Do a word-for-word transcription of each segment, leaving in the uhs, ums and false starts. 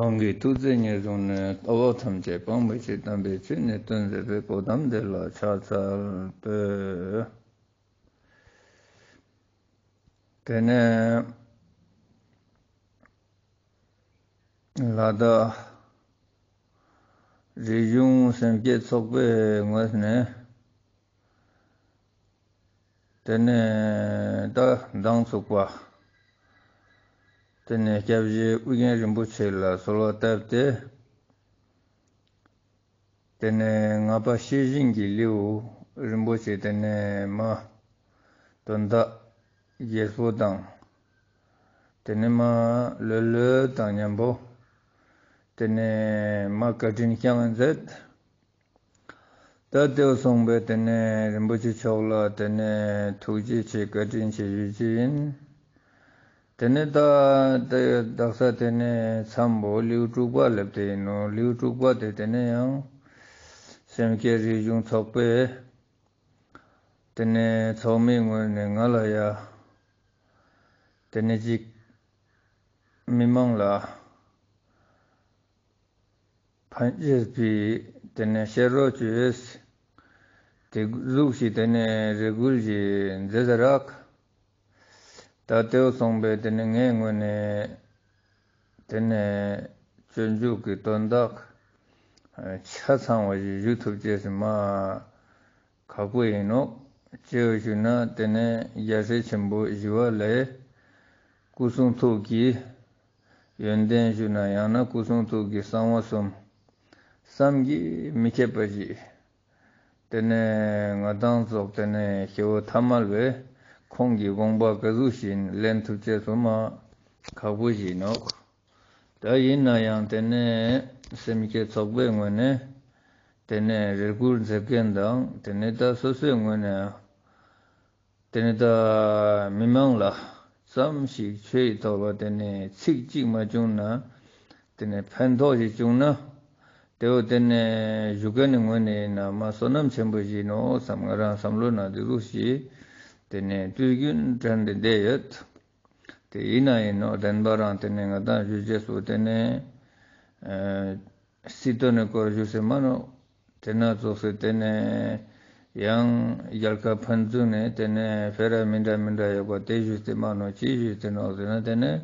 གང་གིས་ཐུགས་བརྩེ་ཉེར་བཟུང་ནས། ལྟ་བ་ཐམས་ཅད་སྤང་བའི་ཕྱིར། དམ་པའི་ཆོས་ནི་སྟོན་མཛད་པའི། གོ་ཏམ་དེ་ལ་ཕྱག་འཚལ་བསྟོད། དེ་ནས་ལ་དྭགས་རིག་གཞུང་སེམས་བསྐྱེད་ཚོགས་པའི་ངོས་ནས། དེ་ནས་ད་མདང་ཚུགས་པ། དེ་ནས་སྐྱབས་རྗེ་ཨུ་རྒྱན་རིན་པོ་ཆེ་ལ་གསོལ་བ་བཏབ་སྟེ། དེ་ནས་ལྔ་པ་ཤེས་བཞིན་གྱི་ལེའུ་རིན་པོ་ཆེ། དེ་ནས་མ་དོན་དག་རྒྱས་པོ་དང་། དེ་ནས་མ་ལྷོད་ལྷོད་དང་མཉམ་པོ། དེ་ནས་མ་བཀའ་དྲིན་བསྐྱངས་མཛད། ད་དེ་སོང་པས། དེ་ནས་རིན་པོ་ཆེ་མཆོག་ལ་དེ་ནས་ཐུགས་རྗེ་ཆེ་བཀའ་དྲིན་ཆེ་ཞུ་རྒྱུ་ཡིན། དེ་ནས་ད་ད་དག་ས་དེ་ནས་མཚམས་པོ་ལེའུ་དྲུག་པ་སླེབས་ཏེ་ཡིན་ནོ། ལེའུ་དྲུག་པ་དེ་དེ་ནས་ཡང་སེམས་བསྐྱེད་རིག་གཞུང་ཚོགས་པའི་དེ་ནས་ཚོགས་མིའི་ངོས་ནས་ང་ལ་ཡ་དེ་ནས་ཅིག་མི་མང་ལ་ཕན་ཆེད་པའི་དེ་ནས་བཤད་རོགས་བྱོས། དེ་གཟུགས་ཤིག་དེ་ནས་རེ་སྐུལ་ཞིག་མཛད་ཟེར་རག་ད་དེ་སོང་པས། དེ་ནས་ངའི་ངོས་ནས་དེ་ནས་སྤྱོད་འཇུག་གི་དོན་དག་ཆ་ཚང་བ་ཞིག་ཞུ་ཐུབ་ཅེས་སུ་མ་ཁག་པོ་ཡིན་ནོ། ཅི་ཡོད་ཞུ་ན། དེ་ནས་རྒྱལ་སྲས་ཆེན་པོ་ཞི་བ་ལྷའི་སྐུ་གསུང་ཐུགས་ཀྱི་ཡོན་ཏན་ཞུ་ན། ཡང་ན་སྐུ་གསུང་ཐུགས་ཀྱི་གསང་བ་གསུམ་བསམ་གྱིས་མི་ཁྱབ་པ་ཞིག་དེ་ནས་ང་དང་ཚོགས་དེ་ནས་ཤེ་བོ་ཐ་མལ་བས་ཁོང་གི་དགོངས་པ་ག་ཟུག་ཞིག་ལེན་ཐུབ་ཅེས་སུ་མ་ཁག་པོ་ཞིག་ནོ། ད་ཡིན་ན་ཡང་དེ་ནས་སེམས་བསྐྱེད་ཚོགས་པའི་ངོས་ནས་དེ་ནས་རེ་སྐུལ་མཛད་མཁན་དང་། དེ་ནས་ད་སོ་སོའི་ངོས་ནས་དེ་ནས་ད་མི་མང་ལ་ཙམ་ཞིག་ཆོས་ཡི་ཐོག་ལ་དེ་ནས་ཚིག་གཅིག་མ་བྱུང་ན། དེ་ནས་ཕན་ཐོགས་ཤིག་བྱུང་ན། དེ་བོ་དེ་ནས་ཞུ་མཁན་ནི་ངོས་ནས་ཡིན་ན་མ་བསོད་ནམས་ཆེན་པོ་ཞིག་ནོ་བསམ། ང་རང་བསམ་བློ་ནང་དེ་ཟུག་ཞིག་དེ་ནས་དུས་རྒྱུན་དྲན་ཏེ་བསྡད་ཡོད། དེ་ཡིན་ན་ཡིན་ནོ། བདེན་པ་རང་དེ་ནས་ང་དང་ཞུ་རྗེས་སུ་དེ་ནས་ཨ་སྲིད་དོན་ནི་སྐོར་ཞུ་སྲིད་མ་ནོ། དེ་ན་ཙོགས་སེ་དེ་ནས་ཡང་རྒྱལ་ཁབ་ཕན་ཚུན་ནས་དེ་ནས་ཕེ་ར་མི་འདྲ་མི་འདྲ་ཡོད་པ་དེ་ཞུ་སྲིད་མ་ནོ། ཅི་ཞུ་སྲིད་ནོ་ཟེར་ན། དེ་ནས་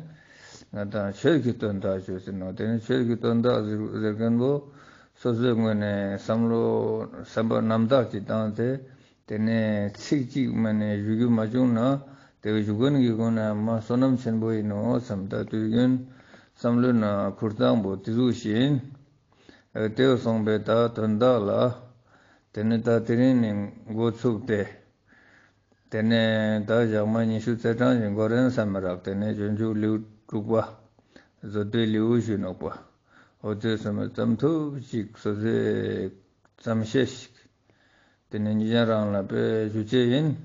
ང་དང་ཆོས་ཀྱི་དོན་དག་ཞུ་སྲིད་ནོ། དེ་ནས་ཆོས་ཀྱི་དོན་དག་ཟེར་ཟེར་མཁན་པོ་སོ་སོའི་ངོས་ནས་བསམ་བློ་བསམ་པ་རྣམ་དག་ཅིག་བཏང་སྟེ། དེ་ནས་ཚིག་གཅིག་མ་ནས་ཞུ་རྒྱུ་མ་བྱུང་ན། དེ་བས་ཞུ་མཁན་གྱི་སྒོ་ནས་མ་བསོད་ནམས་ཆེན་པོ་ཡིན་ནོ་བསམ། ད་དུས་རྒྱུན་བསམ་བློའི་ནང་ཁུར་སྟངས་པོ་དེ་ཟུག་བཞིན། ཨ་དེ་སོང་པས་ད་དོན་དག་ལ། དེ་ནས་ད་དེ་རིང་ནས་འགོ་ཚུགས་ཏེ། དེ་ནས་ད་ཞག་མ་ཉི་ཤུ་རྩ་གྲངས་ཀྱི་འགོ་རན་བསམ་མི་རག་དེ་ནས་སྤྱོད་འཇུག་ལེའུ་དྲུག་པ་བཟོ་ལྟའི་ལེའུ་ཞུ་ནོག་པ། འོ་དེ་སོང་པས་ཙམ་ཐུབ་ཅིག་སོ་སོའི་ཙམ་ཤེས་ཤིག་དེ་ནས་ཉིད་ཀྱང་རང་ལ་དཔེ་ཞུ་ཆེད་ཡིན།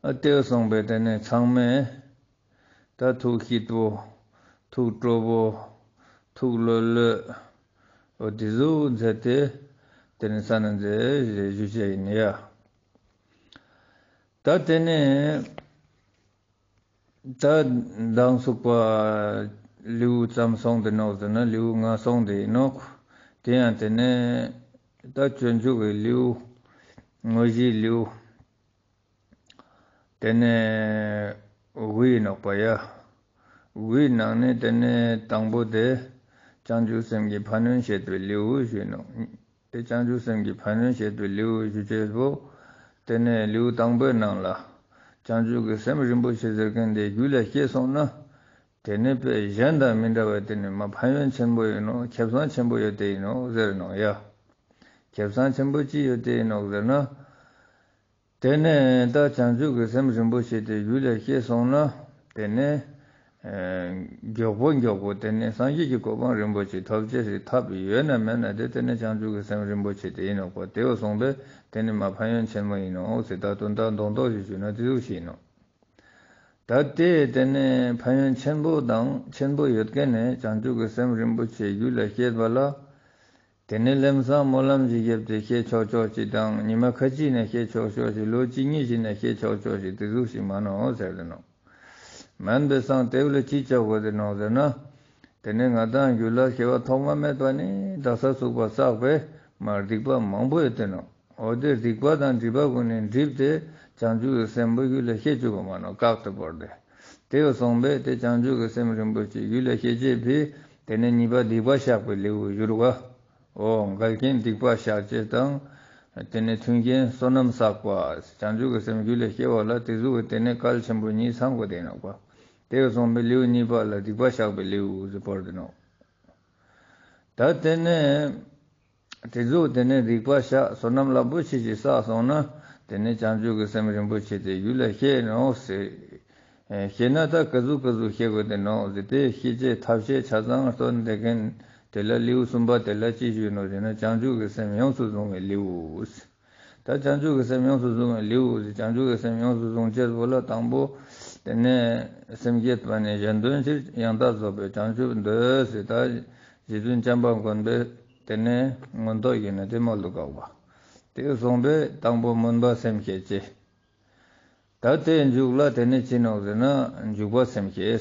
ཨ་དེ་སོང་པས་དེ་ནས་ཚང་མས་ད་ཐུགས་སྐྱིད་པོ། ཐུགས་སྤྲོ་པོ། ཐུགས་ལྷོད་ལྷོད། འོ་དེ་ཟུག་མཛད་དེ། དེ་ནས་ས་ན་མཛད་ཞུ་ཆེད་ཡིན་ཡ། ད་དེ་ནས་ད་མདང་ཚུགས་པ་ལེའུ་ཙམ་སོང་དེ་ནོག་ཟེར་ན། ལེའུ་ལྔ་སོང་དེ་ཡིན་ནོག་དེ་ཡང་དེ་ནས་ད་སྤྱོད་འཇུག་གི་ལེའུ། དངོས་གཞིའི་ལེའུ་དེ་ནས་དགུ་ཡིན་ནོག་པ་ཡ། དགུའི་ནང་ནས་དེ་ནས་དང་པོ་དེ་བྱང་ཆུབ་སེམས་ཀྱི་ཕན་ཡོན་བཤད་པའི་ལེའུ་ཞུས་ནོག་དེ་བྱང་ཆུབ་སེམས་ཀྱི་ཕན་ཡོན་བཤད་པའི་ལེའུ་ཞུ་ཆེད་པོ། དེ་ནས་ལེའུ་དང་པོའི་ནང་ལ་བྱང་ཆུབ་ཀྱི་སེམས་རིན་པོ་ཆེ་ཟེར་མཁན་དེ་རྒྱུད་ལ་སྐྱེས་སོང་ན། དེ་ནི་དཔེ་གཞན་དང་མི་འདྲ་བ་དེ་ནི་མ་ཕན་ཡོན་ཆེན་པོ་ཡིན་ནོ། ཁེ་བཟང་ཆེན་པོ་ཡོད་དེ་ཡིན་ནོ་ཟེར་ནོ་ཡ། ཁེ་བཟང་ཆེན་པོ་ཅི་ཡོད་དེ་ཡིན་ནོ་ཟེར་ན། དེ་ནས་ད་བྱང་ཆུབ་ཀྱི་སེམས་རིན་པོ་ཆེ་དེ་རྒྱུད་ལ་སྐྱེས་སོང་ན། དེ་ནས་ཨ་མགྱོགས་པོ་མགྱོགས་པོ་དེ་ནས་སངས་རྒྱས་ཀྱི་གོ་འཕང་རིན་པོ་ཆེ་ཐོབ་ཅེས་སི་ཐབས་ཡོད་ན་མེད་ན་དེ། དེ་ནས་བྱང་ཆུབ་ཀྱི་སེམས་རིན་པོ་ཆེ་དེ་ཡིན་ནོག་པ། དེ་བ་སོང་པས་དེ་ནི་མ་ཕན་ཡོན་ཆེན་མོ་ཡིན་ནོ་ཟེར། ད་དོན་དག་མདོག་མདོག་ཞིག་ཞུས་ན་དེ་ཟུག་ཞིག་ཡིན་ནོ། ད་དེ་དེ་ནས་ཕན་ཡོན་ཆེན་པོ་དང་ཆེན་པོ་ཡོད་མཁན་ནས་བྱང་ཆུབ་ཀྱི་སེམས་རིན་པོ་ཆེ་རྒྱུད་ལ་སྐྱེས་པ་ལ། དེ་ནས་ལམ་སང་སྨོན་ལམ་ཞིག་བརྒྱབ་སྟེ་བཤད་ཆོག་ཆོག་ཅིག་དང་། ཉི་མ་ཁ་ཅིག་ནས་བཤད་ཆོག་ཆོག་ཅིག། ལོ་གཅིག་གཉིས་ཤིག་ནས་བཤད་ཆོག་ཆོག་ཅིག་དེ་ཟུག་ཞིག་མ་ནོག་ཟེར་ཏེ་ནོག་མན་པའི་སང་དེ་བ་ལ་ཅི་བྱ་དགོས་ཏེ་ནོག་ཟེར་ན། དེ་ནས་ང་དང་རྒྱུད་ལ་སྐྱེ་བ་ཐོག་མ་མེད་པ་ནས་འདག་ས་ཚུགས་པ་བསགས་པའི་མ་སྡིག་པ་མང་པོ་ཡོད་དེ་ནོ། འོ་དེ་སྡིག་པ་དང་སྒྲིབ་པ་ཀུན་ནས་བསྒྲིབས་ཏེ་བྱང་ཆུབ་ཀྱི་སེམས་པོ་རྒྱུད་ལ་སྐྱེ་བཅུག་པ་མ་ནོ། བཀག་ཏུ་བོར་ཏེ། དེ་ཡོད་སོང་པས་དེ་བྱང་ཆུབ་ཀྱི་སེམས་རིན་པོ་ཆེ་རྒྱུད་ལ་སྐྱེ་བྱེད་པའི་དེ་ནས་ཉེས་པ་སྡིག་པ་བཤགས་པའི་ལེའུ་བཞུགས་པ། འོ་འགལ་རྐྱེན་སྡིག་པ་བཤགས་བྱེད་དང་། དེ་ནས་མཐུན་རྐྱེན་བསོད་ནམས་བསགས་པ། བྱང་ཆུབ་ཀྱི་སེམས་རྒྱུད་ལ་སྐྱེ་བ་ལ་དེ་ཟུག་གི་དེ་ནས་གལ་ཆེན་པོ་གཉིས་ཚང་དགོས་དེ་ནོ་པ། དེ་ཡོད་སོང་པས་ལེའུ་གཉིས་པ་ལ་སྡིག་པ་བཤགས་པའི་ལེའུ་ཟེར་བོར་དེ་ནོ། ད་དེ་ནས་དེ་ཟུག་དེ་ནས་སྡིག་པ་བཤགས་བསོད་ནམས་རླབས་པོ་ཆེ་ཞིག་བསགས་སོང་ན། དེ་ནས་བྱང་ཆུབ་ཀྱི་སེམས་རིན་པོ་ཆེ་དེ་རྒྱུད་ལ་སྐྱེ་ནོ་ཟེར། ཨེ་སྐྱེ་ན་ད་ག་ཟུག་ག་ཟུག་སྐྱེ་དགོས་དེ་ནོ་ཟེར་ཏེ་ཤེས་བྱའི་ཐབས་ཤེས་ཆ་ཚང་སྟོན་བསྡད་མཁན་དེ་ལ་ལེའུ་གསུམ་པ་དེ་ལ་ཅི་ཞུས་ནོ་ཟེར་ན། བྱང་ཆུབ་ཀྱི་སེམས་ཡོངས་སུ་བཟུང་བའི་ལེའུ་ཟེར། ད་བྱང་ཆུབ་ཀྱི་སེམས་ཡོངས་སུ་བཟུང་བའི་ལེའུ་ཟེར། བྱང་ཆུབ་ཀྱི་སེམས་ཡོངས་སུ་བཟུང་བྱེད་པོ་ལ་དང་པོ་དེ་ནས་སེམས་བསྐྱེད་པ་ནས་གཞན་དོན་ཕྱིར་ཡང་དག་རྫོགས་པའི་བྱང་ཆུབ་འདོད་ཟེར། ད་རྗེ་བཙུན་བྱམས་པ་མགོན་པོས་དེ་ནས་མངོན་རྟོགས་ཡིན་ན་དེ་མ་ལུ་དགག་པ། དེ་སོང་པས་དང་པོ་སྨོན་པ་སེམས་བསྐྱེད་ཅེས། ད་དེའི་མཇུག་ལ་དེ་ནས་ཅི་ནོག་ཟེར་ན་འཇུག་པ་སེམས་བསྐྱེད།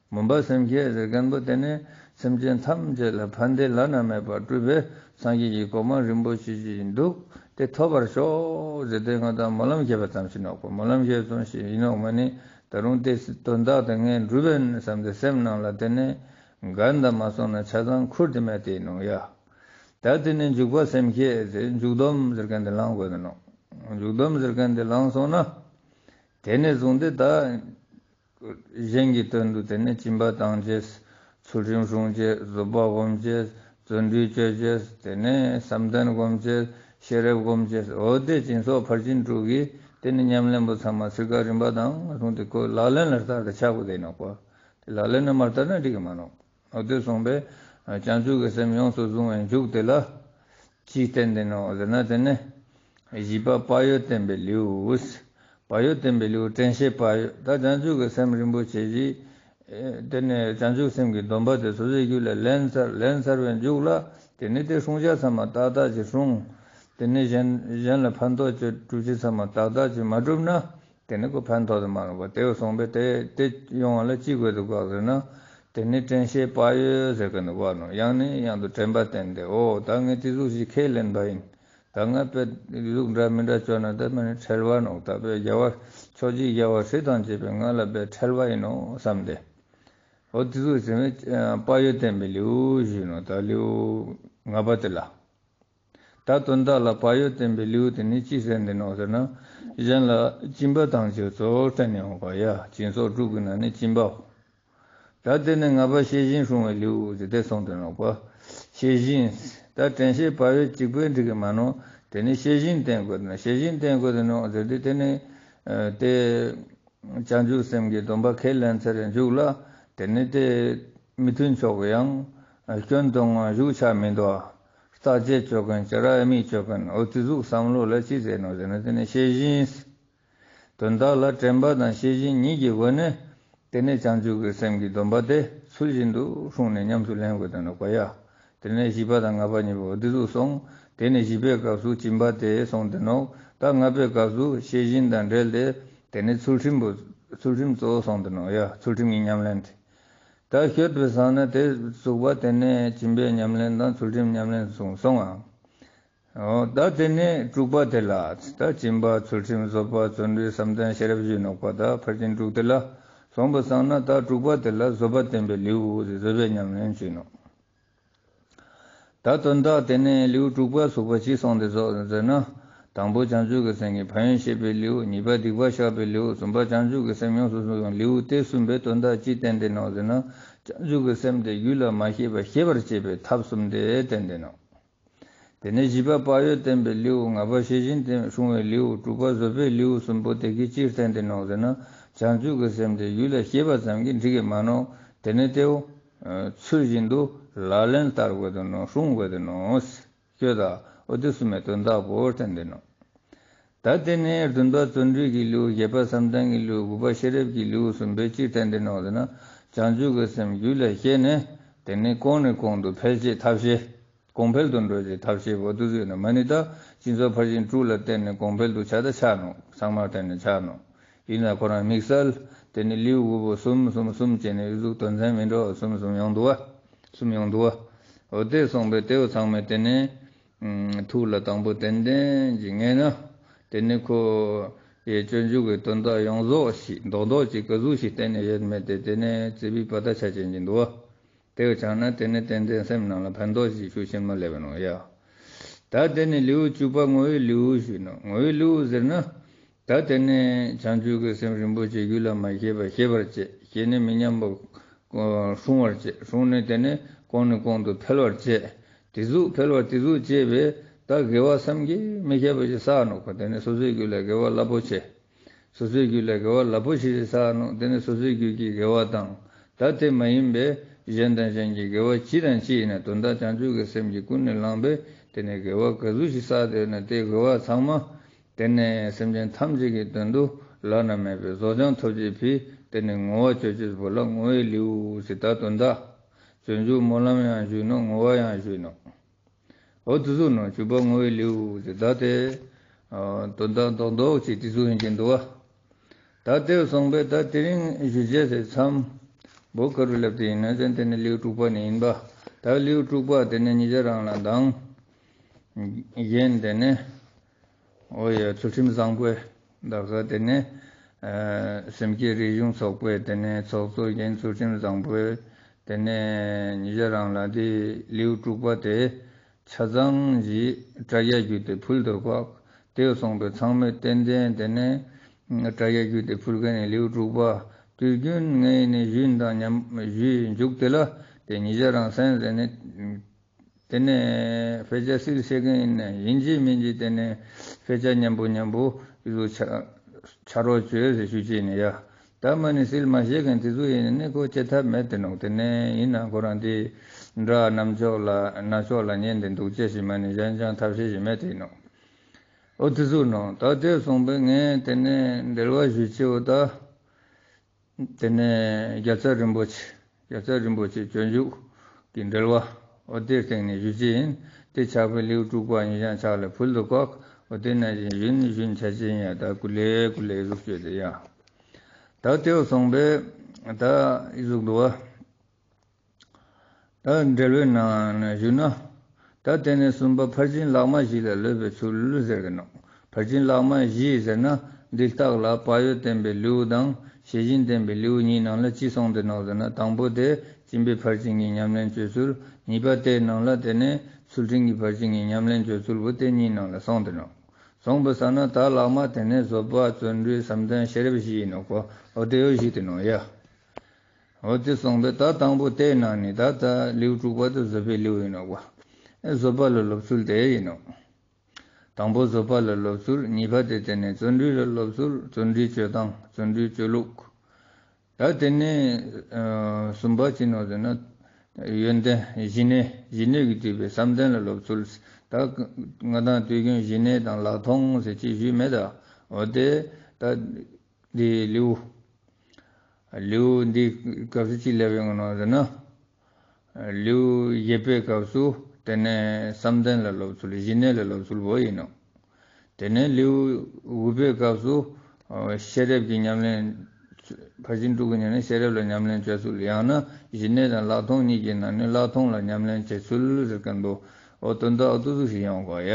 སྨོན་པ་སེམས་བསྐྱེད་ཟེར་མཁན་པོ་དེ་ནི་སེམས་ཅན་ཐམས་ཅད་ལ་ཕན་བདེ་བླ་ན་མེད་པ་སྤྲུལ་པའི་སངས་རྒྱས་ཀྱི་གོ་འཕང་རིན་པོ་ཆེ་ཞིག་འདུག་དེ་ཐོབ་པར་ཤོག་ཟེར་ཏེ་ང་དང་སྨོན་ལམ་བྱེད་པ་ཙམ་ཞིག་ནོག་པ། སྨོན་ལམ་བྱེད་པ་ཙམ་ཞིག་ཡིན་ནོག་མ་ནི་ད་རུང་དེ་དོན་དག་དེ་ངས་འགྲུབ་པས་བསམ་སྟེ་སེམས་ནང་ལ་དེ་ནི་འགན་དང་མ་སོང་ན་ཆ་ཚང་ཁུར་དེ་མེད་དེ་ཡིན་ནོག་ཡ། ད་དེ་ནི་འཇུག་པ་སེམས་བསྐྱེད་ཟེར། འཇུག་སྡོམ་ཟེར་མཁན་དེ་བླང་དགོས་ནོག་འཇུག་སྡོམ་ཟེར་མཁན་དེ་བླངས་སོང་ན། དེ་ནས་བཟུང་སྟེ་ད་གཞན་གྱི་དོན་དུ་དེ་ནས་སྦྱིན་པ་བཏང་བྱས། ཚུལ་ཁྲིམས་སྲུང་བྱས། བཟོད་པ་སྒོམ་བྱས། བརྩོན་འགྲུས་སྤྱོད་བྱས། དེ་ནས་བསམ་གཏན་སྒོམ་བྱས། ཤེས་རབ་སྒོམ་བྱས། འོ་དེ་སྦྱིན་སོགས་ཕར་ཕྱིན་དྲུག་གི་དེ་ནས་ཉམས་ལེན་པོ་ཚང་མ་ཚིག་ཁ་རིམ་པ་དང་བཟུང་སྟེ་ཁོ་ལག་ལེན་ལ་བསྟར་ཏེ་ཆགས་དགོས་དེ་ནོག་པ། དེ་ལག་ལེན་ལ་མ་བསྟར་ན་འགྲིག་གི་མ་ནོག་འོ་དེ་སོང་པས་བྱང་ཆུབ་ཀྱི་སེམས་ཡོངས་སུ་བཟུང་བའི་མཇུག་དེ་ལ་ཅི་བསྟན་དེ་ནོག་ཟེར་ན། དེ་ནས་བཞི་པ་བག་ཡོད་བསྟེན་པའི་ལེའུ། བག་ཡོད་བསྟེན་པའི་ལེའུ། དྲན་ཤེས་བག་ཡོད། ད་བྱང་ཆུབ་ཀྱི་སེམས་རིན་པོ་ཆེ་ཞིག་ཨེ་དེ་ནས་བྱང་ཆུབ་སེམས་ཀྱི་སྡོམ་པ་དེ་སོ་སོའི་རྒྱུད་ལ་ལེན་ཚར། ལེན་ཚར་བའི་མཇུག་ལ་དེ་ནས་དེ་སྲུང་བྱ་ཚང་མ་ཏག་ཏག་ཅིག་སྲུང་། དེ་ནས་གཞན་གཞན་ལ་ཕན་ཐོགས་ཀྱི་སྒྲུབ་བྱེད་ཚང་མ་ཏག་ཏག་ཅིག་མ་བསྒྲུབས་ན། དེ་ནི་ཁོ་ཕན་ཐོགས་དུ་མ་རུང་བ། དེ་སོང་པས་དེ་དེ་ཡོང་བ་ལ་ཅི་དགོས་དུ་དགོས་ཟེར་ན། དེ་ནི་དྲན་ཤེས་བག་ཡོད་ཟེར་གི་འདུག་བ་ནོ། ཡང་ནས་ཡང་དུ་དྲན་པ་བསྟེན་ཏེ། འོ་ད་ངས་དེ་ཟུག་ཞིག་ཁས་ལེན་པ་ཡིན། ད་ང་དཔེ་དེ་ཟུག་འདྲ་མི་འདྲ་བཅོས་ན་ད་མ་ནི་ཁྲེལ་བ་ནོག་ད་དཔེ་རྒྱལ་བ་ཕྱོགས་བཞི་རྒྱལ་བ་སྲིད་དང་བཅས་པའི་ང་ལ་དཔེ་ཁྲེལ་བ་ཡིན་ནོ་བསམ་སྟེ། འོ་དེ་ཟུག་ཟེར་ནས་བག་ཡོད་བསྟེན་པའི་ལེའུ་ཞུས་ནོ། ད་ལེའུ་ལྔ་པ་དེ་ལ། ད་དོན་དག་ལ་བག་ཡོད་བསྟེན་པའི་ལེའུ་དེ་ནི་ཅི་ཟེར་འདི་ནོག་ཟེར་ན། གཞན་ལ་སྦྱིན་པ་བཏང་བྱས་གཙོ་བོར་བསྟན་ནས་འོང་བ་ཡ། སྦྱིན་སོགས་དྲུག་གི་ནང་ནས་སྦྱིན་པའོ། ད་དེ་ནི་ལྔ་པ་ཤེས་བཞིན་སྲུང་བའི་ལེའུ་ཟེར་ཏེ་གསུངས་ཏེ་ནོག་པ། ཤེས་བཞིན། ད་དྲན་ཤེས་བག་ཡོད་གཅིག་པོས་འགྲིག་གི་མ་ནོག་དེ་ནི་ཤེས་བཞིན་བསྟེན་དགོས་ནོག་ཤེས་བཞིན་བསྟེན་དགོས་ནོག་ཟེར་ཏེ་དེ་ནི་ཨ་དེ། བྱང་ཆུབ་སེམས་ཀྱི་སྡོམ་པ་ཁས་ལེན་ཚར་བའི་མཇུག་ལ། དེ་ནི་དེ་མི་མཐུན་ཕྱོགས་ཀྱི་ཡང་སྐྱོན་དང་ཞུགས་ཆ་མི་འདུག་ཨ། རྟག་དཔྱད་བཅོ་མཁན་བྱ་ར་མི་བཅོ་མཁན་འོ་དེ་ཟུག་བསམ་བློ་ལ་ཅི་ཟེར་ནོག་ཟེར་ན། དེ་ནི་ཤེས་བཞིན། དོན་དག་ལ་དྲན་པ་དང་ཤེས་བཞིན་གཉིས་ཀྱི་སྒོ་ནས། དེ་ནི་བྱང་ཆུབ་ཀྱི་སེམས་ཀྱི་སྡོམ་པ་དེ་ཚུལ་བཞིན་དུ་སྲུང་ནས་ཉམས་སུ་ལེན་དགོས་དོན་ནོག་པ་ཡ། དེ་ནས་བཞི་པ་དང་ལྔ་པ་གཉིས་པོ་འདི་ཚོ་སོང་། དེ་ནས་བཞི་པའི་སྐབས་སུ་སྦྱིན་པ་དེ་སོང་སྟེ་ནོག་ད་ལྔ་པའི་སྐབས་སུ་ཤེས་བཞིན་དང་འབྲེལ་ཏེ་དེ་ནས་ཚུལ་ཁྲིམས་པོ། ཚུལ་ཁྲིམས་གཙོ་བོ་སོང་སྟེ་ནོག་ཡ། ཚུལ་ཁྲིམས་ཀྱི་ཉམས་ལེན་དེ། ད་སྐྱོད་པའི་སང་ན་དེ་ཚུགས་པ་དེ་ནས་སྦྱིན་པའི་ཉམས་ལེན་དང་ཚུལ་ཁྲིམས་ཉམས་ལེན་སོང་སོང་ཨ། འོ་ད་དེ་ནས་དྲུག་པ་དེ་ལ། ད་སྦྱིན་པ་ཚུལ་ཁྲིམས་བཟོད་པ་བརྩོན་འགྲུས་བསམ་གཏན་ཤེས་རབ་ཞུས་ནོག་པ། ད་ཕར་ཕྱིན་དྲུག་དེ་ལ་སོང་པ་སང་ན་ད་དྲུག་པ་དེ་ལ་བཟོད་པ་བསྟེན་པའི་ལེའུ་ཟེར་བཟོད་པའི་ཉམས་ལེན་ཞུས་ནོག་ད་དོན་དག་དེ་ནས་ལེའུ་དྲུག་པ་ཚུགས་པ་ཅི་སོང་དེ་ཚོ་ཟེར་ན། དང་པོ་བྱང་ཆུབ་ཀྱི་སེམས་ཀྱི་ཕན་ཡོན་བཤད་པའི་ལེའུ། གཉིས་པ་སྡིག་པ་བཤགས་པའི་ལེའུ། གསུམ་པ་བྱང་ཆུབ་ཀྱི་སེམས་ཡོངས་སུ་བཟུང་བའི་ལེའུ། དེ་གསུམ་པའི་དོན་དག་ཅི་བསྟན་ཏེ་ནོག་ཟེར་ན། བྱང་ཆུབ་ཀྱི་སེམས་དེ་རྒྱུད་ལ་མ་སྐྱེས་པ་སྐྱེ་བར་བྱེད་པའི་ཐབས་གསུམ་དེ་བསྟན་ཏེ་ནོག་དེ་ནས་བཞི་པ་བག་ཡོད་བསྟེན་པའི་ལེའུ། ལྔ་པ་ཤེས་བཞིན་དེ་སྲུང་བའི་ལེའུ། དྲུག་པ་བཟོད་པའི་ལེའུ་གསུམ་པོ་དེ་གིས་ཅི་བསྟན་ཏེ་ནོག་ཟེར་ན། བྱང་ཆུབ་ཀྱི་སེམས་དེ་རྒྱུད་ལ་སྐྱེས་པ་ཙམ་གྱིས་འགྲིག་གི་མ་ནོག་དེ་ནས་དེའོ། ཚུལ་བཞིན་དུ་ལག་ལེན་བསྟར་དགོས་དོན་ནོ། སྲུང་དགོས་དོན་ནོ། སྐྱོ་དག་འོ་དེ་གསུམ་མའི་དོན་དག་པོ་བསྟན་ཏེ་ནོག་ད་དེ་ནས་བདུན་པ་བརྩོན་འགྲུས་ཀྱི་ལེའུ། བརྒྱད་པ་བསམ་གཏན་གྱི་ལེའུ། དགུ་པ་ཤེས་རབ་ཀྱི་ལེའུ་གསུམ་པས་ཅི་བསྟན་ཏེ་ནོག་ཟེར་ན། བྱང་ཆུབ་ཀྱི་སེམས་རྒྱུད་ལ་སྐྱེས་ནས་དེ་ནས་གོང་ནས་གོང་དུ་འཕེལ་བྱེད་ཐབས་ཤེས། གོང་འཕེལ་དུ་འགྲོ་བྱེད་ཐབས་ཤེས་པོ་དེ་ཚོ་ཡིན་ནོ། མ་ནི་ད་སྦྱིན་སོགས་ཕར་ཕྱིན་དྲུག་ལ་བརྟེན་ནས་གོང་འཕེལ་དུ་ཆ་ད་ཆ་ནོག་ཚང་མར་བརྟེན་ནས་ཆ་ནོག་ཡིན་ན་ཁོ་རང་དམིགས་བསལ་ དེ་ནས་ལེའུ་དགུ་པོ་གསུམ་གསུམ་གསུམ་བྱས་ནས་ཨི་ཟུག་དོན་ཚན་མི་འདྲ་བ་གསུམ་གསུམ་ཡོང་འདུག་བ། གསུམ་ཡོང་འདུག་བ། འོ་དེ་སོང་པས་དེ་བོ་ཚང་མས་དེ་ནས་ཐུགས་ལ་དང་པོ་ཏན་ཏན་གྱིས་ངེས་ན། དེ་ནས་ཁོ་ཡི་སྤྱོད་འཇུག་གི་དོན་དག་ཡོངས་རྫོགས་ཤིག་རྡོག་རྡོག་ཅིག་ག་ཟུག་ཞིག་གཏན་ནས་ཡོད་མེད་དེ་དེ་ནས་རྩིས་པའི་པ་ད་ཆ་ཅན་གྱི་འདུག་བ། དེ་བོ་ཆགས་ན་དེ་ནས་ཏན་ཏན་སེམས་ནང་ལ་ཕན་ཐོགས་ཤིག་ཤུགས་ཆེན་མོ་སླེབས་ནོ་ཡ། ད་དེ་ནས་ལེའུ་བཅུ་པ་བསྔོ་བའི་ལེའུ་ཞུས་ནོ། བསྔོ་བའི་ལེའུ་ཟེར་ན། ད་དེ་ནས་བྱང་ཆུབ་ཀྱི་སེམས་རིན་པོ་ཆེ་རྒྱུད་ལ་མ་སྐྱེས་པ་སྐྱེ་བར་བྱེད། སྐྱེས་ནས་མི་མཉམ་པ་སྲུང་བར་བྱེད། སྲུང་ནས་དེ་ནས་གོང་ནས་གོང་དུ་འཕེལ་བར་བྱེད། དེ་ཟུག་འཕེལ་བར་དེ་ཟུག་བྱེད་པས་ད་དགེ་བ་བསམ་གྱིས་མི་ཁྱབ་པ་ཞིག་བསགས་ནོ། ཁོ་དེ་ནས་སོ་སོའི་རྒྱུད་ལ་དགེ་བ་རླབས་པོ་ཆེ། སོ་སོའི་རྒྱུད་ལ་དགེ་བ་རླབས་པོ་ཆེ་ཞིག་བསགས་ནོ། དེ་ནས་སོ་སོའི་རྒྱུད་ཀྱི་དགེ་བ་དང་། ད་དེ་མ་ཡིན་པའི་གཞན་དང་གཞན་གྱི་དགེ་བ་ཅི་དང་ཅི་ཡིན་ན་དོན་དག་བྱང་ཆུབ་ཀྱི་སེམས་ཀྱིས་ཀུན་ནས་བསླངས་པས་དེ་ནས་དགེ་བ་ག་ཟུག་ཞིག་བསགས་ཏེ་ཡོད་ན་དེ་དགེ་བ་ཚང་མ། དེ་ནས་སེམས་ཅན་ཐམས་ཅད་ཀྱི་དོན་དུ་བླ་ན་མེད་པའི་གཟུགས་ཅན་ཐོབ་བྱེད་ཕྱིར་དེ་ནས་བསྔོ་བ་བྱ་སྤྱོད་པོ་ལ་བསྔོ་བའི་ལེའུ་ཟེར། ད་དོན་དག་སྤྱོད་འཇུག་སྨོན་ལམ་ཡང་ཞུས་ནོ། བསྔོ་བ་ཡང་ཞུས་ནོ། འོ་དེ་ཚོ་ནང་བཅུ་པ་བསྔོ་བའི་ལེའུ་ཟེར། ད་དེ་དོན་དག་རྡོག་རྡོག་ཅིག་དེ་ཚོ་ཡིན་གྱི་འདུག་བ། ད་དེ་སོང་པས་ད་དེ་རིང་ཞུ་བྱེད་ཟེར་མཚམས་པོ་ག་རུ་སླེབས་ཏེ་ཡིན་ན་ཟེར་དེ་ནི་ལེའུ་དྲུག་པ་ནས་ཡིན་པ། ད་ལེའུ་དྲུག་པ་དེ་ནི་ཉེ་ཆར་རང་ལ་དང་། གཞན་དེ་ནས། འོ་ཡ། ཚུལ་ཁྲིམས་བཟང་པོས་ད་ག་དེ་ནས། ཨ། སེམས་བསྐྱེད་རིག་གཞུང་ཚོགས་པའི་དེ་ནས་ཚོགས་གཙོ་རྒན་ཚུལ་ཁྲིམས་བཟང་པོས་དེ་ནས་ཉེ་ཆར་རང་ལ་དེ་ལེའུ་དྲུག་པ་དེ་ཆ་ཚང་གི་དྲ་རྒྱ་བརྒྱུད་དེ་ཕུལ་འདུག་ག། དེ་སོང་པས་ཚང་མས་ཏན་ཏན་དེ་ནས་དྲ་རྒྱ་བརྒྱུད་དེ་ཕུལ་མཁན་ནི་ལེའུ་དྲུག་པ་དུས་རྒྱུན་ངས་ནི་ཞུས་དང་མཉམ་ཞུས་མཇུག་དེ་ལ་དེ་ཉེ་ཆར་རང་སེམས་ཟེར་ནས། དེ་ནས་དཔེ་ཆ་སིལ་ཤེས་མཁན་ཡིན་ན་ཡིན་གཅིག་མིན་གཅིག་དེ་ནས་དཔེ་ཆ་མཉམ་པོ་མཉམ་པོ་ཡོད་ཆ་ཆ་རོགས་བྱོས་ཟེར་ཞུ་ཅེས་ནས་ཡ། ད་མ་ནི་སིལ་མ་ཤེས་མཁན་དེ་ཚོ་ཡིན་ནི་ཁོ་བྱེད་ཐབས་མེད་དེ་ནོག། དེ་ནས་ཡིན་ན་ཁོ་རང་དེ་འདྲ་ནམ་ཕྱོགས་ལ་ན་ཕྱོགས་ལ་ཉན་དེ་འདུག་ཅེས་ཞིག་མ་ནི་གཞན་ཅང་ཐབས་ཤེས་ཞིག་མེད་དེ་ནོག། འོ་དེ་ཚོ་ནོ། ད་དེ་སོང་པས་ངས་དེ་ནས་འགྲེལ་བ་ཞུ་ཅེས་འོ་ད། དེ་ནས་རྒྱལ་ཚབ་རིན་པོ་ཆེ། རྒྱལ་ཚབ་རིན་པོ་ཆེ་སྤྱོད་འཇུག་གི་འགྲེལ་བ། འོ་དེའི་སྟེང་ནས་ཞུ་ཅེས་ཡིན། དེ་ཕྱག་དཔེ་ལེའུ་དྲུག་པ་ཉེ་ཞང་ཕྱག་ལ་ཕུལ་འདུག་ག། འོ་དེ་ནང་བཞིན་ཞུན་ཞུན་ཆ་ཅན་ཡ། ད་ཀུ་ལེ་ཀུ་ལེ་ཟུག་བཅོས་ཏེ་ཡ། ད་དེའུ་སོང་པས་ད་ཨི་ཟུག་འདུག་བ། ད་འགྲེལ་བའི་ནང་ནས་ཞུ་ན། ད་དེ་ནས་གསུམ་པ་ཕར་ཕྱིན་ལྷག་མ་བཞི་ལ་སློབ་པའི་ཚུལ་ཟེར་གི་ནོ། ཕར་ཕྱིན་ལྷག་མ་བཞི་ཟེར་ན་འདི་རྟགས་ལ་བག་ཡོད་བསྟན་པའི་ལེའུ་དང་ཤེས་བཞིན་བསྟན་པའི་ལེའུ་གཉིས་ནང་ལ་ཅི་གསུངས་ཏེ་ནོ་ཟེར་ན། དང་པོ་དེ་སྦྱིན་པའི་ཕར་ཕྱིན་གྱི་ཉམས་ལེན་བྱེད་ཚུལ། གཉིས་པ་དེའི་ནང་ལ་དེ་ནས་ཚུལ་ཁྲིམས་ཀྱི་ཕར་ཕྱིན་གྱི་ཉམས་ལེན་བྱེད་ཚུལ་བོ་དེ་གཉིས་ནང་ལ་གསུངས་ཏེ་ནོ། གསུངས་པ་ས་ན་ད་ལྷག་མ་དེ་ནས་བཟོད་པ་བརྩོན་འགྲུས་བསམ་གཏན་ཤེས་རབ་བཞི་ཡིན་ནོ་གོ། འོ་དེ་ཡོད་བཞི་དེ་ནོ་ཡ། འོ་དེ་གསུངས་པས་ད་དང་པོ་དེའི་ནང་ནས་ད་ད་ལེའུ་དྲུག་པ་དེ་བཟོད་པའི་ལེའུ་ཡིན་ནོ་བ། ཨེ་བཟོད་པ་ལ་སློབ་ཚུལ་དེ་ཡིན་ནོ། དང་པོ་བཟོད་པ་ལ་སློབ་ཚུལ། གཉིས་པ་དེ་དེ་ནས་བརྩོན་འགྲུས་ལ་སློབ་ཚུལ། བརྩོན་འགྲུས་སྤྱོད་སྟངས། བརྩོན་འགྲུས་སྤྱོད་ལུགས། ད་དེ་ནས་ཨ་གསུམ་པ་ཅི་ནོ་ཟེར་ན། ཡོན་ཏན་ཞི་གནས། ཞི་གནས་ཀྱིས་བསྡུས་པའི་བསམ་གཏན་ལ་སློབ་ཚུལ། ད་ང་དང་དུས་རྒྱུན་ཞི་གནས་དང་ལྷག་མཐོང་ཟེར་ཅིག་ཞུས་མེད་ད། འོ་དེ་ད་འདི་ལེའུ། ལེའུ་འདིའི་སྐབས་སུ་ཅི་སླེབས་ཡོང་ནོ་ཟེར་ན། ལེའུ་བཞི་པའི་སྐབས་སུ་དེ་ནས་བསམ་གཏན་ལ་སློབ་ཚུལ། ཞི་གནས་ལ་སློབ་ཚུལ་བོ་ཡིན་ནོ། དེ་ནས་ལེའུ་དགུ་པའི་སྐབས་སུ་ཤེས་རབ་ཀྱི་ཉམས་ལེན། ཕར་ཕྱིན་དྲུག་གི་ཉམས་ལེན། ཤེས་རབ་ལ་ཉམས་ལེན་བྱ་ཚུལ། ཡང་ན་ཞི་གནས་དང་ལྷག་མཐོང་གཉིས་ཀྱི་ནང་ནས་ལྷག་མཐོང་ལ་ཉམས་ལེན་བྱེད་ཚུལ་ཟེར་མཁན་པོ། འོ་དོན་དག་འོ་དེ་ཚོ་ཞིག་ཡོང་གོ་ཡ།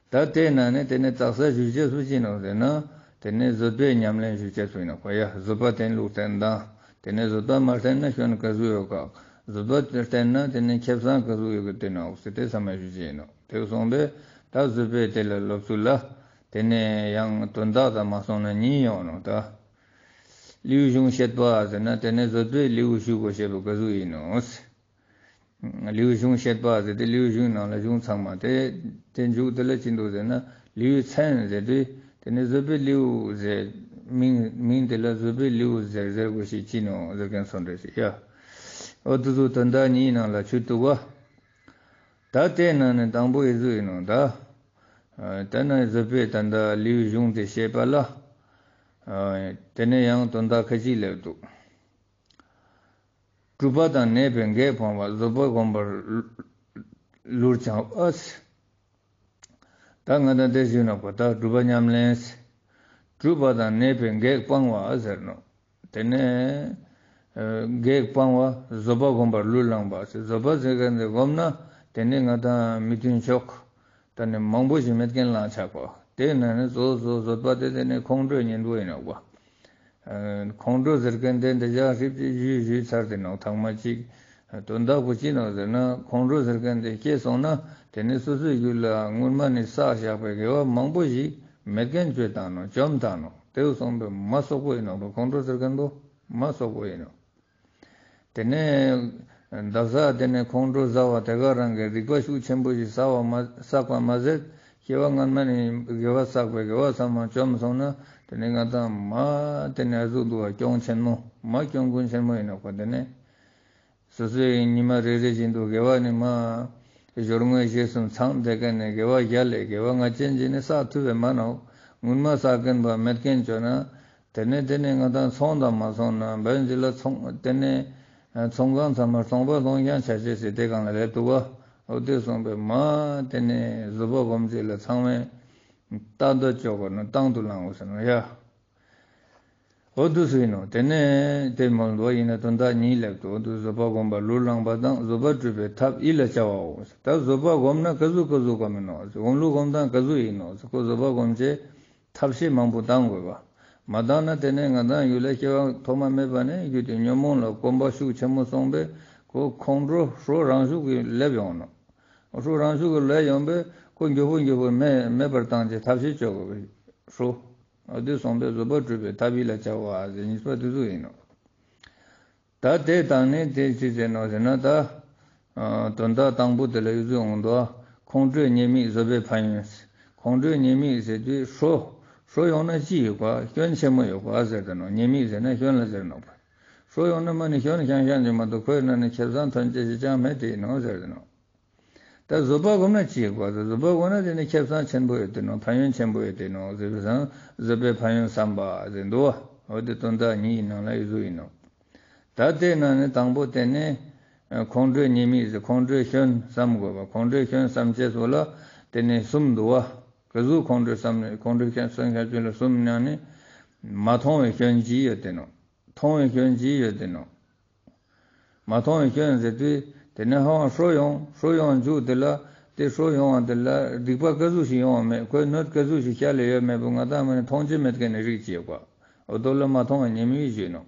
ད་དེའི་ནང་ནས་དེ་ནས་རྩ་བ་ཞུ་བྱེད་སུ་ཅི་ནོ་ཟེར་ན། དེ་ནས་བཟོད་པའི་ཉམས་ལེན་ཞུ་བྱེད་སུ་ཡིན་ནོ་གོ་ཡ། བཟོད་པ་བསྟེན་ལུགས་བསྟེན་སྟངས། དེ་ནས་བཟོད་པ་མ་བསྟེན་ན་སྐྱོན་ག་ཟུག་ཡོད་ག། བཟོད་པ་བསྟེན་ན་དེ་ནས་ཁེ་བཟང་ག་ཟུག་ཡོད་ག་དེ་ནོ་ཟེར་དེ་ཚང་མ་ཞུ་བྱེད་ཡིན་ནོ། དེ་སོང་པས་ད་བཟོད་པའི་དེ་ལ་སློབ་ཚུལ་ལ། དེ་ནས་ཡང་དོན་དག་དང་མ་སོང་ན་གཉིས་ཡོང་ནོ་ད། ལེའུ་གཞུང་བཤད་པ་ཟེར་ན་དེ་ནས་བཟོད་པའི་ལེའུ་ཞུ་དགོས་ཞེས་པ་ག་ཟུག་ཡིན་ནོ། ལེའུ་གཞུང་བཤད་པ་ཟེར་ཏེ་ལེའུ་གཞུང་ནང་ལ་གཞུང་ཚང་མ་དེ་དེ་མཇུག་དེ་ལ་ཅི་འདུག་ཟེར་ན། ལེའུའི་མཚན་ཟེར་དུས་དེ་ནི་བཟོད་པའི་ལེའུ་ཟེར། མིང་མིང་དེ་ལ་བཟོད་པའི་ལེའུ་ཟེར་ཟེར་དགོས་ཞེས་ཅི་ནོ་ཟེར་མཁན་སོང་འདྲ་ཞིག་ཡ། འོ་དེ་ཚོ་དོན་དག་གཉིས་ནང་ལ་ཆུད་འདུག་བ། ད་དེའི་ནང་ནས་དང་པོ་ཨི་ཟུག་ཡིན་ནོ་ད། ཨ་ད་ནི་བཟོད་པའི་ད་ལྟ་ལེའུའི་གཞུང་དེ་བཤད་པ་ལ། ཨ་དེ་ནས་ཡང་དོན་དག་ཁ་ཅིག་སླེབས་འདུག། གྲུབ་པ་དང་གནས་པའི་གེགས་སྤང་བ། བཟོད་པ་བསྒོམ་པར་ལུར་བྱ་བ། ད་ང་དང་དེ་ཞུས་ནོ་གོ། ད་སྒྲུབ་པ་ཉམས་ལེན། གྲུབ་པ་དང་གནས་པའི་གེགས་སྤང་བ་ཟེར་ནོ། དེ་ནས་ཨ་བགེགས་སྤང་བ། བཟོད་པ་བསྒོམ་པར་ལུས་བླངས་པ་ཟེར། བཟོད་པ་ཟེར་མཁན་དེ་བསྒོམས་ན་དེ་ནས་ང་དང་མི་མཐུན་ཕྱོགས་ད་ནི་མང་པོ་ཞིག་མེད་མཁན་ལ་ཆགས་པ། དེ་ན་ནི་བཟོད་བཟོད་བཟོད་པ་དེ་དེ་ནི་ཁོང་ཁྲོའི་གཉེན་པོ་ཡིན་ནོག་པ། ཨ་ཁོང་ཁྲོ་ཟེར་མཁན་དེ་འདི་ཅག་ཧྲིབ་ཅིག་ཞུས་ཞུས་ཚར་དེ་ནོག། ཐེངས་མ་གཅིག་དོན་དག་པོ་ཅི་ནོག་ཟེར་ན། ཁོང་ཁྲོ་ཟེར་མཁན་དེ་སྐྱེས་སོང་ན་དེ་ནི་སོ་སོའི་རྒྱུད་ལ་སྔོན་མ་ནས་བསགས་བཞག་པའི་དགེ་བ་མང་པོ་ཞིག་མེད་མཁན་བཅོས་བཏང་ནོག། བཅོམ་བཏང་ནོག། དེ་སོང་པས་མ་སོག་པོ་ཡིན་ནོག་པ། ཁོང་ཁྲོ་ཟེར་མཁན་པོ་མ་སོག་པོ་ཡིན་ནོག། དེ་ནས་འདག་ས་དེ་ནས་ཁོང་ཁྲོ་ཟ་བ་དེ་ག་རང་གི་རིག་པ་ཤུགས་ཆེན་པོ་ཞིག་བསགས་པ་མ་བསགས་པ་མ་ཟད། སྐྱེ་བ་སྔ་མ་ནས་དགེ་བ་བསགས་པའི་དགེ་བ་ཚང་མ་བཅོམ་སོང་ན་དེ་ནས་ང་དང་མ་དེ་ནས་ཨ་ཟུག་འདུག་པ། གྱོང་ཆེན་མོ། མ་གྱོང་གུན་ཆེན་མོ་ཡིན་ནོག་པ། དེ་ནས་སོ་སོའི་ཉི་མ་རེ་རེ་བཞིན་དུ་དགེ་བ་ནི་མ་སྦྱོར་དངོས་རྗེས་གསུམ་ཚང་བསྡད་མཁན་ནས་དགེ་བ་བརྒྱ་ལས་དགེ་བ་ལྔ་ཅན་ཅིག་ནི་བསགས་ཐུབ་པས་མ་ནོག། སྔོན་མ་བསགས་མཁན་པ་མེད་མཁན་བཅོས་ན། དེ་ནས་དེ་ནས་ང་དང་ཚོང་དང་མ་སོང་ན་བོན་འདི་ལ་ཚོང་དེ་ནས་ཚོང་ཁང་ཚང་མར་ཚོང་པ་ལྷོང་རྐྱང་ཆ་ཆེ་ཟེར་དེ་སྒང་ལ་སླེབས་འདུག་པ། འོ་དེ་སོང་པས་མ་དེ་ནས་བཟོད་པ་སྒོམ་ཚུལ་ལ་ཚང་མས་ལྟ་འདོད་བཅོ་དགོས་ན་བཏང་དུ་བླང་དགོས་ཟེར་ནོག་ཡ། འོ་དུ་སུ་ཡིན་ནོག། དེ་ནས་དེ་མོལ་འདུག་པ། ཡིན་ན་དོན་དག་གཉིས་སླེབས་འདུག། འོ་དུ་བཟོད་པ་སྒོམ་པར་ལུས་བླངས་པ་དང་བཟོད་པ་སྒྲུབ་པའི་ཐབས་ཡིད་ལ་བྱ་བའོ། ད་བཟོད་པ་སྒོམ་ན་ག་ཟུག་ག་ཟུག་སྒོམ་ཡིན་ནོག། སྒོམ་ལུགས་སྒོམ་སྟངས་ག་ཟུག་ཡིན་ནོག། ཁོ་བཟོད་པ་སྒོམ་ཆེད་ཐབས་ཤེས་མང་པོ་བཏང་དགོས་པ། མ་བཏང་ན་དེ་ནས་ང་དང་ཡུལ་ལ་སྐྱེ་བ་ཐོག་མ་མེད་པ་ནས་རྒྱུ་དེ་ཉོན་མོངས་ལ་གོམས་པ་ཤུགས་ཆེན་པོ་སོང་པས་ཁོ་ཁོང་ཁྲོ་ཧྲོ་རང་ཤུགས་ཀྱིས་སླེབས་ཡོང་ནོག། ཧྲོ་རང་ཤུགས་ཀྱིས་སླེབས་ཡོང་པས་ཁོ་མགྱོགས་པོ་མགྱོགས་པོ་མེད་མེད་པར་བཏང་ཆེད་ཐབས་ཤེས་བཅོ་དགོས་པས་ཧྲོ། འོ་དེ་སོང་པས་བཟོད་པ་སྒྲུབ་པའི་ཐབས་ཡིད་ལ་བྱ་བ་ཟེར་གཉིས་པ་དེ་ཚོ་ཡིན་ནོག། ད་དེ་དང་ནི་དེ་ཅི་ཟེར་ནོག་ཟེར་ན། ད་ཨ་དོན་དག་དང་པོ་དེ་ལ་ཡུལ་ཚོད་འོང་དོ། ཁོང་ཁྲོའི་ཉེས་དམིགས་བཟོད་པའི་ཕན་ཡོན། ཁོང་ཁྲོའི་ཉེས་དམིགས་ཟེར་དུས་ཧྲོ། ཧྲོ་ཡོང་ན་ཅི་ཡོད་ག། སྐྱོན་ཆེན་མོ་ཡོད་ག་ཟེར་དེ་ནོག། ཉེས་དམིགས་ཟེར་ན་སྐྱོན་ལ་ཟེར་ནོག་པ། ཧྲོ་ཡོང་ན་མ་ནི་སྐྱོན་ཤང་ཤང་ཅིག་མ་གཏོགས་ཁོའི་ནང་ནས་ཁེ་བཟང་ཐོན་ཆེད་ཅིག་ཅང་མེད་དེ་ཡིན་ནོག་ཟེར་དེ་ནོག། ད་བཟོད་པ་སྒོམ་ན་ཅི་ཡོད་ག་ཟེར། བཟོད་པ་སྒོམ་ན་དེ་ནི་ཁེ་བཟང་ཆེན་པོ་ཡོད་དེ་ནོག། ཕན་ཡོན་ཆེན་པོ་ཡོད་དེ་ནོག་ཟེར་བའི་སང་བཟོད་པའི་ཕན་ཡོན་བསམ་པ་ཟེར་འདུག་པ། འོ་དེ་དོན་དག་གཉིས་ཀྱི་ནང་ལ་ཡོད་ཚུལ་ཡིན་ནོག། ད་དེ་ནང་ནས་དང་པོ་དེ་ནི་ཁོང་ཁྲོའི་ཉེས་དམིགས་ཟེར། ཁོང་ཁྲོའི་སྐྱོན་བསམ་དགོས་པ། ཁོང་ཁྲོའི་སྐྱོན་བསམ་བྱེད་སོགས་ལ་དེ་ནི་གསུམ་འདུག་པ། ག་ཟུག་ཁོང་ཁྲོའི་བསམ་ནས་ཁོང་ཁྲོའི་སྐྱོན་བསམ་བྱེད་ལ་གསུམ་ནང་ནས་མ་མཐོང་བའི་སྐྱོན་གཅིག་ཡོད་དེ་ནོག། མཐོང་བའི་སྐྱོན་གཅིག་ཡོད་དེ་ནོག། མ་མཐོང་བའི་སྐྱོན་ཟེར་དུས་དེ་ནས་ཧ་ཧ་ཧྲོ་ཡོང་ཧྲོ་ཡོང་མཇུག་དེ་ལ། དེ་ཧྲོ་ཡོང་བ་དེ་ལ་སྡིག་པ་ག་ཟུག་ཞིག་ཡོང་བ་མེད། ཁོའི་གནོད་ག་ཟུག་ཞིག་ཤ་ལས་ཡོད་མེད་པོ་ང་དང་མ་ནི་མཐོང་ཆ་མེད་མཁན་ནི་རིགས་ཅིག་ཡོད་པ། འོ་དོ་ལ་མ་མཐོང་བའི་ཉེས་དམིགས་ཞུས་ནོག།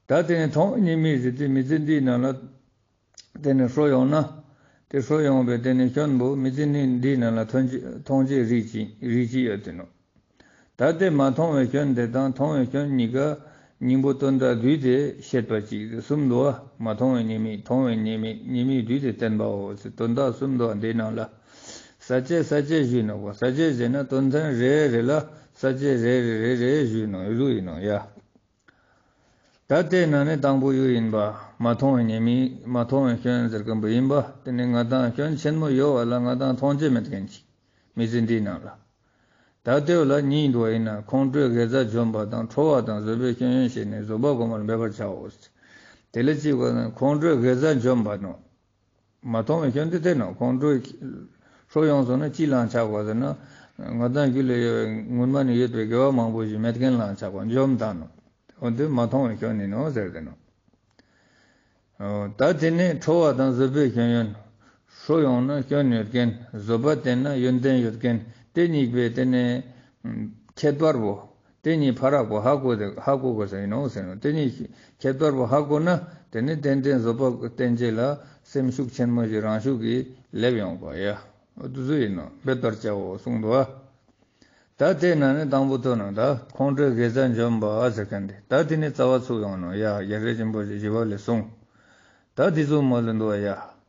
ད་དེ་ནས་མཐོང་བའི་ཉེས་དམིགས་ཟེར་དུས་མི་ཚེ་འདིའི་ནང་ལ་དེ་ནས་ཧྲོ་ཡོང་ན། དེ་ཧྲོ་ཡོང་བའི་དེ་ནས་སྐྱོན་པོ་མི་ཚེ་ནི་འདིའི་ནང་ལ་མཐོང་ཆ་མཐོང་ཆ་རིགས་ཅིག་རིགས་ཅིག་ཡོད་དེ་ནོག། ད་དེ་མ་མཐོང་བའི་སྐྱོན་དེ་དང་མཐོང་བའི་སྐྱོན་གཉིས་ཀ་སྙིང་པོ་དོན་དག་བསྡུས་ཏེ་བཤད་པ་ཅིག་གསུམ་འདུག་པ། མ་མཐོང་བའི་ཉེས་དམིགས། མཐོང་བའི་ཉེས་དམིགས། ཉེས་དམིགས་བསྡུས་ཏེ་བསྟན་པའོ་ཟེར། དོན་དག་གསུམ་འདུག་པ། འདིའི་ནང་ལ་ས་བཅད་ས་བཅད་ཞུས་ནོག་པ། ས་བཅད་ཟེར་ན་དོན་ཚན་རེ་རེ་ལ་ས་བཅད་རེ་རེ་རེ་རེ་ཞུས་ནོག་ཡུ་ལུ་ཡིན་ནོག་ཡ། ད་དེ་ནང་ནས་དང་པོ་ཡུ་ཡིན་པ། མ་མཐོང་བའི་ཉེས་དམིགས། མ་མཐོང་བའི་སྐྱོན་ཟེར་མཁན་པོ་ཡིན་པ། དེ་ནི་ང་དང་སྐྱོན་ཆེན་མོ་ཡོད་པ་ལ་ང་དང་མཐོང་ཆ་མེད་མཁན་ཅིག་མི་ཚེ་འདིའི་ནང་ལ། ད་དེ་བ་ལ་གཉིས་འདུག་པ། ཡིན་ན་ཁོང་ཁྲོའི་དགེ་རྩ་འཇོམས་པ་དང་ཁྲོ་བ་དང་བཟོད་པའི་སྐྱོན་ཡོན་བཤད་ནས་བཟོད་པ་སྒོམ་པར་འབད་པར་བྱའོ། དེ་ལ་གཅིག་པ་ནི་ཁོང་ཁྲོའི་དགེ་རྩ་འཇོམས་པ་ནོག། མ་མཐོང་བའི་སྐྱོན་དེ་དེ་ནོག། ཁོང་ཁྲོ་ཧྲོ་ཡོང་སོང་ན་ཅི་ལང་ཆགས་པ་ཟེར་ན། ང་དང་རྒྱུད་ལ་ཡོད་པའི་སྔོན་མ་ནས་ཡོད་པའི་དགེ་བ་མང་པོ་ཞིག་མེད་མཁན་ལང་ཆགས་པ་འཇོམས་བཏང་ནོག། འོ་དེ་མ་མཐོང་བའི་སྐྱོན་ཡིན་ནོག་ཟེར་དེ་ནོག། འོ་ད་དེ་ནས་ཁྲོ་བ་དང་བཟོད་པའི་སྐྱོན་ཡོན། ཧྲོ་ཡོང་ན་སྐྱོན་ཡོད་མཁན། བཟོད་པ་བསྟེན་ན་ཡོན་ཏན་ཡོད་མཁན། དེ་གཉིས་པོའི་དེ་ནས་ཁྱད་པར་པོ། དེ་གཉིས་ཕ་རག་པོ་ཧ་གོ་དེ་ཧ་གོ་དགོས་ས་ཡིན་ནོག་ཟེར་ནོག། དེ་གཉིས་ཁྱད་པར་པོ་ཧ་གོ་ན་དེ་ནི་ཏན་ཏན་བཟོད་པ་བསྟེན་ཆེད་ལ་སེམས་ཤུགས་ཆེན་མོ་ཞིག་རང་ཤུགས་ཀྱིས་སླེབས་ཡོང་གོ་ཡ། འོ་དེ་ཚོ་ཡིན་ནོག། འབད་པར་བྱའོ་གསུངས་འདུག་པ། ད་དེ་ནང་ནས་དང་པོ་ཐོན་ནོག། ད་ཁོང་ཁྲོའི་དགེ་རྩ་འཇོམས་པ་ཟེར་མཁན་དེ། ད་དེ་ནི་རྩ་བ་ཚུགས་ཡོང་ནོག་ཡ། རྒྱལ་སྲས་ཆེན་པོ་ཞེས་བཞི་པ་ལས་གསུངས། ད་དེ་ཚོ་མ་ལུས་འདུག་པ་ཡ།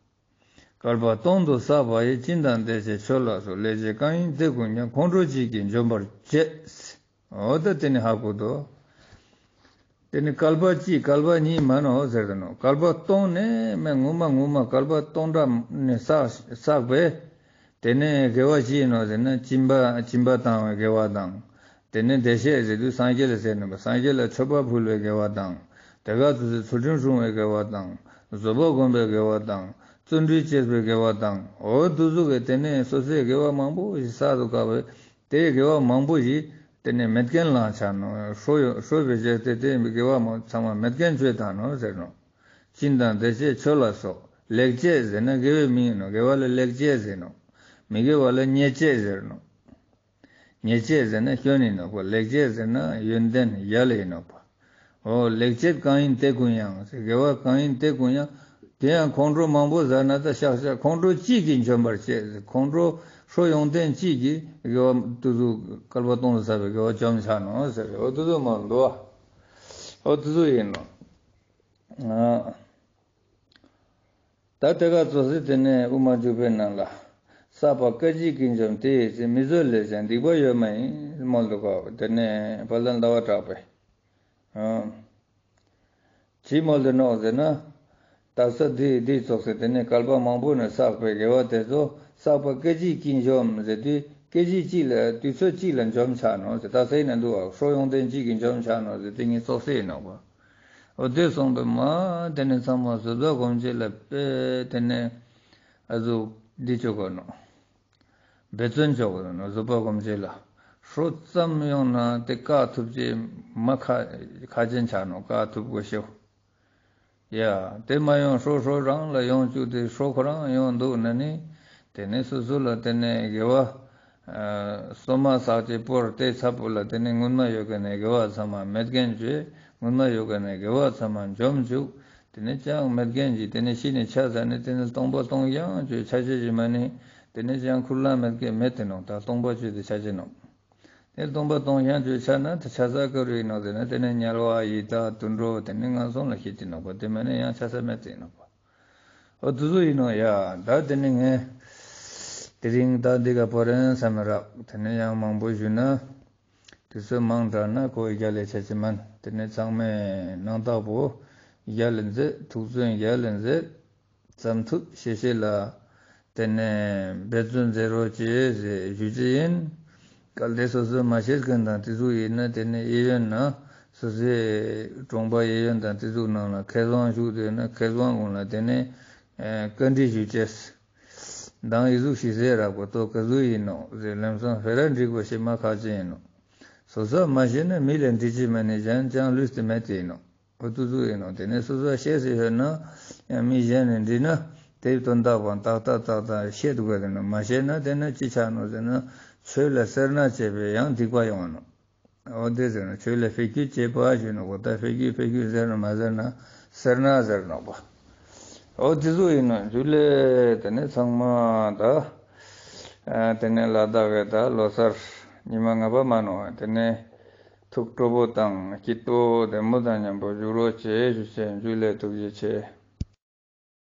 བསྐལ་པ་སྟོང་དུ་བསགས་པ་ཡི། སྦྱིན་དང་བདེ་གཤེགས་མཆོད་ལ་སོགས། ལེགས་སྤྱད་གང་ཡིན་དེ་ཀུན་ཀྱང་། ཁོང་ཁྲོ་གཅིག་གིས་འཇོམས་པར་བྱེད། འོ་ད་དེ་ནི་ཧ་གོ་དོ། དེ་ནི་བསྐལ་པ་གཅིག་བསྐལ་པ་གཉིས་མན་ནོག་ཟེར་དེ་ནོག། བསྐལ་པ་སྟོང་ནས་མེད། ངོ་མ་ངོ་མ་བསྐལ་པ་སྟོང་ཕྲག་ནས་བསགས་བསགས་པས། དེ་ནས་དགེ་བ་ཅི་ཡིན་ནོག་ཟེར་ན། སྦྱིན་པ་སྦྱིན་པ་བཏང་བའི་དགེ་བ་དང་། དེ་ནས་བདེ་གཤེགས་ཟེར་དུས་སངས་རྒྱས་ལ་ཟེར་ནི་པ། སངས་རྒྱས་ལ་མཆོད་པ་ཕུལ་བའི་དགེ་བ་དང་། དེ་ག་ཚོད་ཚུལ་ཁྲིམས་སྲུང་བའི་དགེ་བ་དང་། བཟོད་པ་སྒོམ་པའི་དགེ་བ་དང་། བརྩོན་འགྲུས་བསྐྱེད་པའི་དགེ་བ་དང་། འོ་དེ་ཚོ་གི་དེ་ནས་སོ་སོའི་དགེ་བ་མང་པོ་ཞིག་བསགས་འདུག་ག་བས། དེའི་དགེ་བ་མང་པོ་ཞིག་ དེ་ནས་མེད་མཁན་ལ་ཆགས་ནོ། ཧྲོ་ཡོ་ཧྲོ་བེ་ཅེ་སྟེ་དེ་དགེ་བ་མོ་ཚང་མ་མེད་མཁན་བྱོས་བཏང་ནོ་ཟེར་ནོ། སྦྱིན་དང་བདེ་བྱེད་མཆོད་ལ་སོགས། ལེགས་སྤྱད་ཟེར་ན་དགེ་བའི་མིང་ཡིན་ནོ། དགེ་བ་ལ་ལེགས་སྤྱད་ཟེར་ནོ། མི་དགེ་བ་ལ་ཉེས་སྤྱད་ཟེར་ནོ། ཉེས་སྤྱད་ཟེར་ན་སྐྱོན་ཡིན་ནོ། ལེགས་སྤྱད་ཟེར་ན་ཡོན་ཏན་ཡ་ལ་ཡིན་ནོ། འོ་ལེགས་སྤྱད་གང་ཡིན་དེ་ཀུན་ཡང་ཟེར། དགེ་བ་གང་ཡིན་དེ་ཀུན་ཡང་། དེ་ཡང་ཁོང་ཁྲོ་མང་པོ་ཟ་ན་ད་ཤག་ཤག་ཁོང་ཁྲོ་གཅིག་གིས་འཇོམས་པར་བྱེད་ཟེར། ཁོང་ཁྲོ་ཧྲོ་ཡོང་ཐེངས་གཅིག་གིས་དགེ་བ་དེ་ཚོ་བསྐལ་པ་སྟོང་དུ་བསགས་པའི་དགེ་བ་འཇོམས་བྱ་ནོ་ཟེར། འོ་དེ་ཚོ་མ་འདུག་བ། འོ་དེ་ཚོ་ཡིན་ནོ། ཨ། ད་དེ་ག་ཙོགས་སེ་དེ་ནས་དབུ་མ་འཇུག་པའི་ནང་ལ། བསགས་པ་སྐད་ཅིག་གིས་འཇོམས་ཏེ་ཟེར། མི་བཟོད་ལས་ཀྱང་སྡིག་པ་ཡོད་མ་ཡིན་མོལ་འདུག་ག། དེ་ནས་དཔལ་ལྡན་ཟླ་བ་གྲགས་པས། ཨ། ཅི་མོལ་འདུག་ནོ་ཟེར་ན། ད་ས་འདི་འདི་ཙོགས་སེ་དེ་ནས་བསྐལ་པ་མང་པོ་ནས་བསགས་པའི་དགེ་བ་དེ་ཚོ་བསགས་པ་སྐད་ཅིག་གིས་འཇོམས་ཟེར་དུས་སྐད་ཅིག་གཅིག་ལ་དུས་ཚོད་གཅིག་ལ་འཇོམས་བྱ་ནོ་ཟེར། ད་ས་ཡིན་ན་འདུག་བ། ཧྲོ་ཡོང་ཐེངས་གཅིག་གིས་འཇོམས་བྱ་ནོ་ཟེར། དེ་ངས་ཙོགས་སེ་ཡིན་ནོ་བ། འོ་དེ་སོང་པས་མ། དེ་ནས་ཚང་མ་བཟོད་པ་སྒོམ་བྱེད་ལ་དཔེ་དེ་ནས་ཨ་ཟུག་འདི་ཆོག་གོ་ནོ། འབད་བརྩོན་ཆོག་གོ་ནོ། བཟོད་པ་སྒོམ་བྱེད་ལ་ཧྲོ་ཙམ་ཡོང་ན་དེ་བཀག་ཐུབ་ཅེས་མ་ཁ་ཁ་ཅན་ཆགས་ནོ། བཀག་ཐུབ་དགོས་ཤེའོ། ཡ། དེ་མ་ཡོང་ཧྲོ་ཧྲོ་རང་ལ་ཡོང་བཅུག་དེ་ཧྲོ་ཁོ་རང་ཡོང་འདུག་ན་ནི། དེ་ནས་སོ་སོ་ལ་དེ་ནས་དགེ་བ། ཨ། སོ་མ་བསགས་ཀྱི་པོར་དེ་ཚ་པོ་ལ་དེ་ནས་སྔོན་མ་ཡོད་མཁན་ནས་དགེ་བ་ཚང་མ་མེད་མཁན་བྱོས། སྔོན་མ་ཡོད་མཁན་ནས་དགེ་བ་ཚང་མ་འཇོམས་བཅུག། དེ་ནས་ཅང་མེད་མཁན་གྱིས་དེ་ནས་ཤི་ནས་ཆ་ཟ་ནས་དེ་ནས་སྟོང་པ་སྟོང་རྐྱང་བྱོས། ཆ་ཅེས་ཀྱི་མ་ནི། དེ་ནས་ཅང་ཁུར་ལ་མེད་མཁན་མེད་དེ་ནོ། ད་སྟོང་པ་བྱོས་དེ་ཆ་ཅེས་ནོ། དེ་སྟོང་པ་སྟོང་རྐྱང་བྱོས་ཆ་ན་དེ་ཆ་ས་ཀ་རུ་ཡིན་ནོ། དེ་ནས་དེ་ནས་དམྱལ་བ་ཡི་དྭགས་དུད་འགྲོ་དེ་ནས་ངན་སོང་ལ་ཤི་དེ་ནོ་པ། དེ་མ་ནི་ཡང་ཆ་ས་མེད་དེ་ནོ་པ། འོ་དེ་ཚོ་ཡིན་ནོ་ཡ། ད་དེ་ནི་ངས་དེ་རིང་ད་འདི་ག་པོ་རན་བསམ་རག། དེ་ནི་ཡང་མང་པོ་ཞུས་ན་དུས་ཚོད་མང་དྲགས་ན་ཁོ་རྒྱ་ལས་ཆ་ཅི་མན། དེ་ནི་ཚང་མས་སྣང་དག་པོ་རྒྱ་ལ་མཛད། ཐུགས་བརྩོན་རྒྱ་ལ་མཛད། བརྩམས་ཐུབ་ཤེས་ཤེས་ལ། དེ་ནས་འབད་བརྩོན་མཛད་རོགས་བྱེད་ཟེར་ཞུ་རྒྱུ་ཡིན། གལ་ཏེ་སོ་སོས་མ་ཤེས་མཁན་དང་དེ་ཚོ་ཡིན་ན་དེ་ནས་གཡས་གཡོན་ན་སོ་སོའི་གྲོང་པ་གཡས་གཡོན་དང་དེ་ཚོ་ནང་ལ་མཁས་དབང་བཞུགས་བསྡད་ན་མཁས་དབང་ཀུན་ལ་དེ་ནས་ཨེ་བཀའ་འདྲི་ཞུ་ཅེས། མདང་ཡི་ཟུག་ཤི་ཟེར་རག་པོ་ཏོ་ག་ཟུག་ཡིན་ནོ་ཟེར། ལམ་སང་ཧེ་ར་འགྲིག་པ་ཞིག་མ་ཁག་ཅན་ཡིན་ནོ། སོ་སོ་མ་ཤེས་ན་མི་ལ་འདྲི་ཅི་མ་ནི་གཞན་ཅང་ལུས་ཏེ་མེད་དེ་ཡིན་ནོ། འོ་དུ་ཚོད་ཡིན་ནོ། དེ་ནས་སོ་སོ་ཤེས་སུ་ཡོད་ན་ཡང་མི་གཞན་ནས་འདྲི་ན་དེའི་དོན་དག་པོ་ཏག་ཏག་ཏག་ཏག་ཤེས་ཐུབ་པ་དེ་ནོ། མ་ཤེས་ན་དེ་ན་ཅི་ཆགས་ནོ་ཟེར་ན་ཆོས་ལ་སེར་སྣ་བྱས་པས་ཡང་སྡིག་པ་ཡོང་ནོ། འོ་དེ་ཟེར་ན་ཆོས་ལ་ཕེ་ཁྱུ་བྱས་པ་ཞུ་ནོ་གོ། ད་ཕེ་ཁྱུ་ཕེ་ཁྱུ་ཟེར་ན་མ་ཟེར་ན་སེར་སྣ་ཟེར་ནོ་པ། འོ་དེ་ཚོ་ཡིན་ནོ། འཇུ་ལེ་དེ་ནས་ཚང་མ་ད་ཨ་དེ་ནས་ལ་དྭགས་ཀྱི་ད་ལོ་གསར་ཉི་མ་ལྔ་པ་མ་ནོ། དེ་ནས་ཐུགས་སྤྲོ་པོ་དང་སྐྱིད་པོ་བདེ་མོ་དང་མཉམ་པོ་བཞུགས་རོགས་བྱེད་ཞུ་བྱེད། འཇུ་ལེ་ཐུགས་རྗེ་ཆེ།